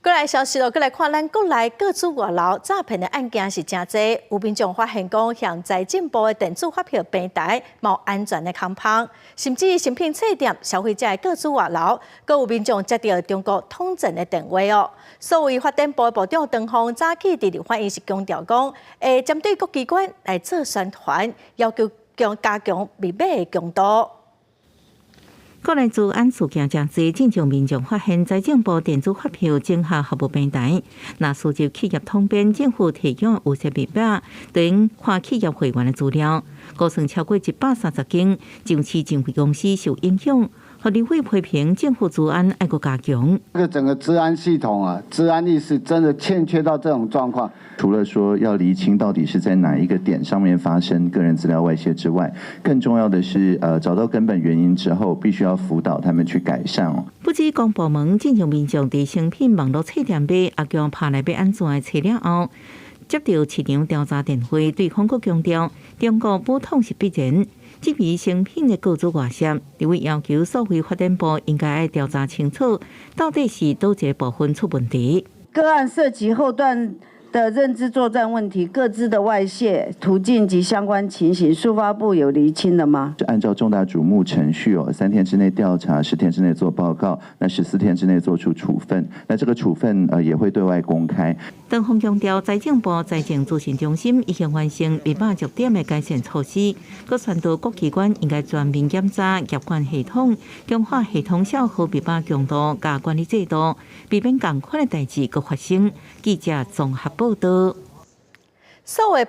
過來消息咯，閣來看咱國內個資外流詐騙的案件是誠濟，有民眾發現講，向財政部的電子發票平台無安全的空縫，甚至誠品冊店消費者的個資外流，閣有民眾接著中國統戰的電話哦。數位發展部的部長唐鳳早起佇立法院是強調講，會針對各機關來做宣傳，要求強加強密碼的強度。國內資安事件誠濟，進前民眾發現財政部電子發票整合服務平台，若輸入企業統編政府提供的預設密碼等跨企業會員的資料，估算超過130間上市上櫃公司受影響。立委批評政府資安愛閣加強。這個整個資安系統啊，資安意識真的欠缺到這種狀況。除了說要釐清到底是在哪一個點上面發生個人資料外洩之外，更重要的是，找到根本原因之後，必須要輔導他們去改善。不止公部門進前民眾佇誠品網路冊店買，也共拍來欲按怎的冊了後，接著市場調查電話，對方閣強調，中國武統是必然。質疑誠品的個資外洩，立委要求數位發展部應該愛調查清楚，到底是佗一个部分出問題。個案涉及後段的認知作戰問題，個資的外洩途徑及相關情形，數發部有釐清了嗎？按照重大矚目程序哦，3天之內調查，10天之內做報告，那14天之內做出處分。那這個處分也會對外公開。唐鳳強調，財政部財政資訊中心已經完成密碼弱點的改善措施，閣宣導各機關應該全面檢查業管系統，強化系統銷號密碼強度佮管理制度，避免仝款的代誌閣發生。記者綜合報導。所謂